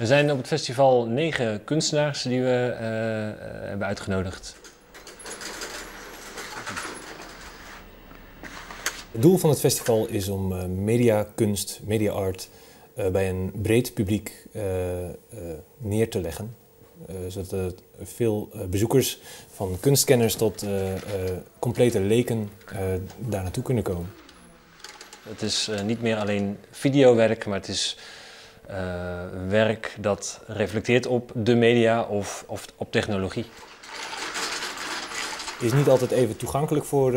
Er zijn op het festival 9 kunstenaars die we hebben uitgenodigd. Het doel van het festival is om mediakunst, media-art bij een breed publiek neer te leggen. Zodat veel bezoekers, van kunstkenners tot complete leken, daar naartoe kunnen komen. Het is niet meer alleen videowerk, maar het is werk dat reflecteert op de media of op technologie. Het is niet altijd even toegankelijk voor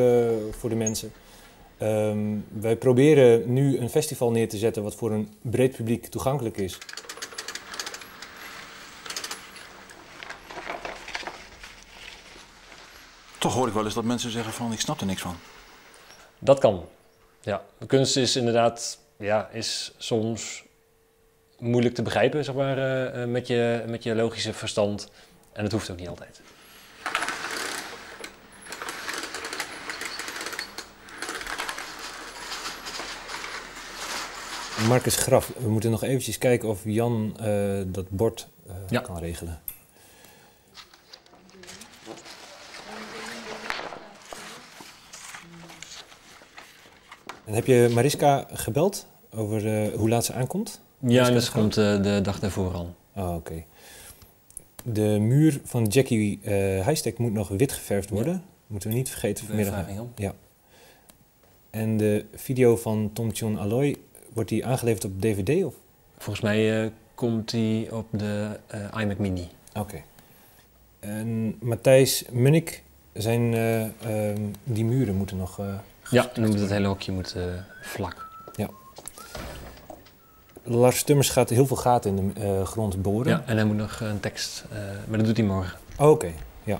de mensen. Wij proberen nu een festival neer te zetten wat voor een breed publiek toegankelijk is. Toch hoor ik wel eens dat mensen zeggen van ik snap er niks van. Dat kan. Ja, de kunst is inderdaad, ja, is soms moeilijk te begrijpen, zeg maar, met je logische verstand. En dat hoeft ook niet altijd. Marcus Graf, we moeten nog eventjes kijken of Jan dat bord kan regelen. En heb je Mariska gebeld over hoe laat ze aankomt? Ja, en ze komt de dag daarvoor al. Oh, oké. De muur van Jackie Heijstek moet nog wit geverfd worden. Ja. Moeten we niet vergeten vanmiddag. Ja. En de video van Tom John Alloy, wordt die aangeleverd op DVD? Of? Volgens mij komt die op de iMac Mini. Oké. En Matthijs Munnik, zijn, die muren moeten nog... ja, dan moet het hele hokje moet, vlak. Ja. Lars Tummers gaat heel veel gaten in de grond boren. Ja, en hij moet nog een tekst, maar dat doet hij morgen. Oh, oké, ja.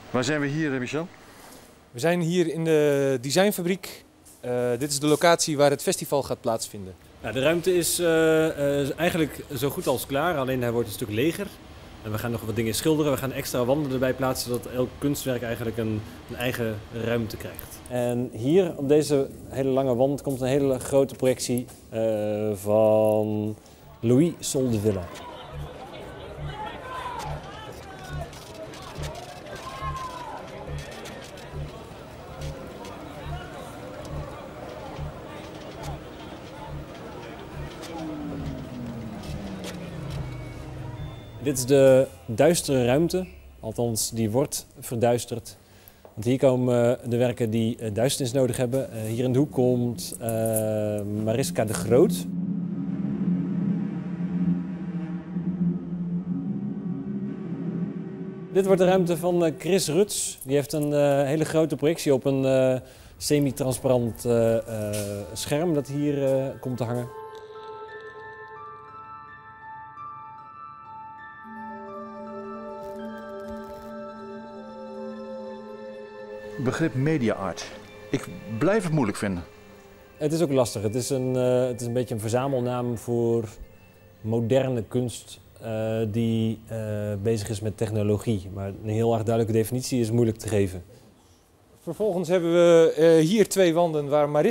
Waar zijn we hier, Michel? We zijn hier in de designfabriek. Dit is de locatie waar het festival gaat plaatsvinden. Nou, de ruimte is eigenlijk zo goed als klaar, alleen hij wordt een stuk leger. En we gaan nog wat dingen schilderen, we gaan extra wanden erbij plaatsen, zodat elk kunstwerk eigenlijk een eigen ruimte krijgt. En hier op deze hele lange wand komt een hele grote projectie van Louis Soldevilla. Dit is de duistere ruimte, althans die wordt verduisterd. Want hier komen de werken die duisternis nodig hebben. Hier in de hoek komt Mariska de Groot. Dit wordt de ruimte van Chris Ruts. Die heeft een hele grote projectie op een semi-transparant scherm dat hier komt te hangen. Begrip media art. Ik blijf het moeilijk vinden. Het is ook lastig. Het is een beetje een verzamelnaam voor moderne kunst die bezig is met technologie. Maar een heel erg duidelijke definitie is moeilijk te geven. Vervolgens hebben we hier twee wanden waar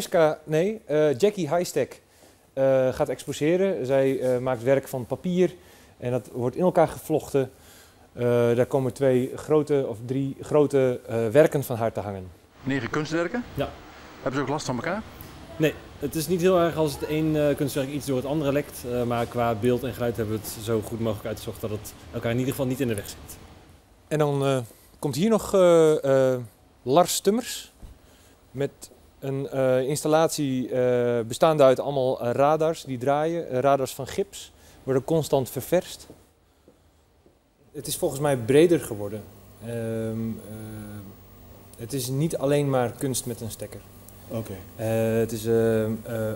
Jackie Heijstek gaat exposeren. Zij maakt werk van papier en dat wordt in elkaar gevlochten. Daar komen drie grote werken van haar te hangen. 9 kunstwerken? Ja. Hebben ze ook last van elkaar? Nee, het is niet heel erg als het één kunstwerk iets door het andere lekt. Maar qua beeld en geluid hebben we het zo goed mogelijk uitgezocht dat het elkaar in ieder geval niet in de weg zit. En dan komt hier nog Lars Tummers met een installatie bestaande uit allemaal radars die draaien. Radars van gips, worden constant ververst. Het is volgens mij breder geworden. Het is niet alleen maar kunst met een stekker. Oké. Het is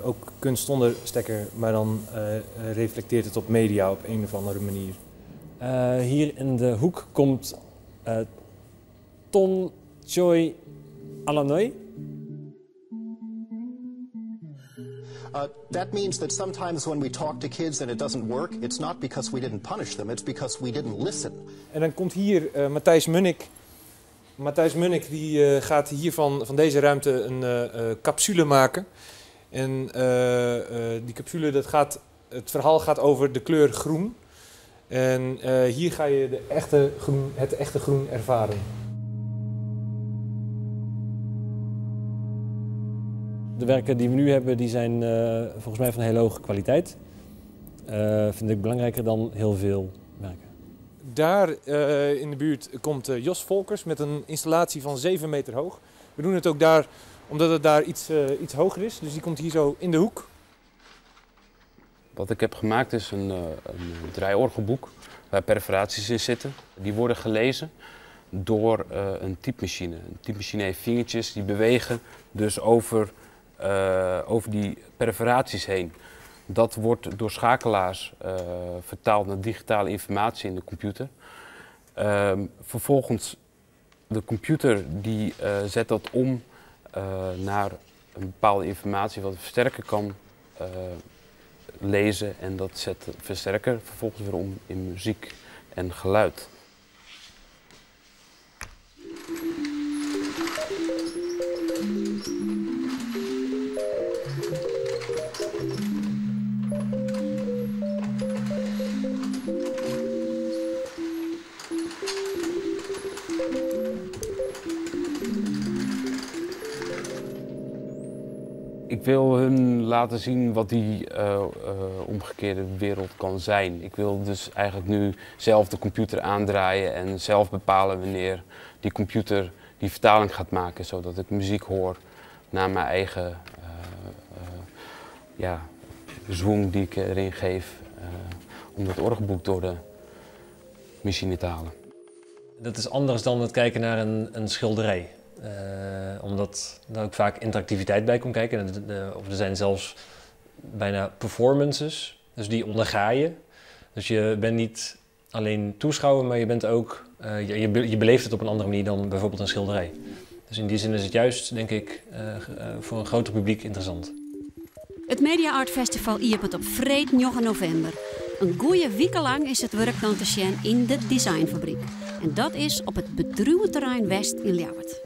ook kunst zonder stekker, maar dan reflecteert het op media op een of andere manier. Hier in de hoek komt Ton Choi Alanoy. That means that sometimes when we talk to kids and it doesn't work, it's not because we didn't punish them, it's because we didn't listen. En dan komt hier Matthijs Munnik. Matthijs Munnik die gaat hier van deze ruimte een capsule maken. En die capsule, dat gaat, het verhaal gaat over de kleur groen. En hier ga je de echte groen, het echte groen ervaren. De werken die we nu hebben, die zijn volgens mij van hele hoge kwaliteit. Vind ik belangrijker dan heel veel werken. Daar in de buurt komt Jos Volkers met een installatie van 7 meter hoog. We doen het ook daar omdat het daar iets hoger is, dus die komt hier zo in de hoek. Wat ik heb gemaakt is een draaiorgelboek waar perforaties in zitten. Die worden gelezen door een typemachine. Een typemachine heeft vingertjes die bewegen dus over die perforaties heen. Dat wordt door schakelaars vertaald naar digitale informatie in de computer. Vervolgens, de computer die zet dat om naar een bepaalde informatie wat de versterker kan lezen. En dat zet de versterker vervolgens weer om in muziek en geluid. Ik wil hun laten zien wat die omgekeerde wereld kan zijn. Ik wil dus eigenlijk nu zelf de computer aandraaien en zelf bepalen wanneer die computer die vertaling gaat maken, zodat ik muziek hoor naar mijn eigen zwoeng die ik erin geef om dat orgelboek door de machine te halen. Dat is anders dan het kijken naar een schilderij. Omdat daar ook vaak interactiviteit bij komt kijken. Of er zijn zelfs bijna performances, dus die onderga je. Dus je bent niet alleen toeschouwer, maar je bent ook, je beleeft het op een andere manier dan bijvoorbeeld een schilderij. Dus in die zin is het juist, denk ik, voor een groter publiek interessant. Het Media Art Festival iepent op freed 9 november. Een goeie week lang is het werk dan te zien in de Designfabriek. En dat is op het bedrijventerrein West in Ljouwert.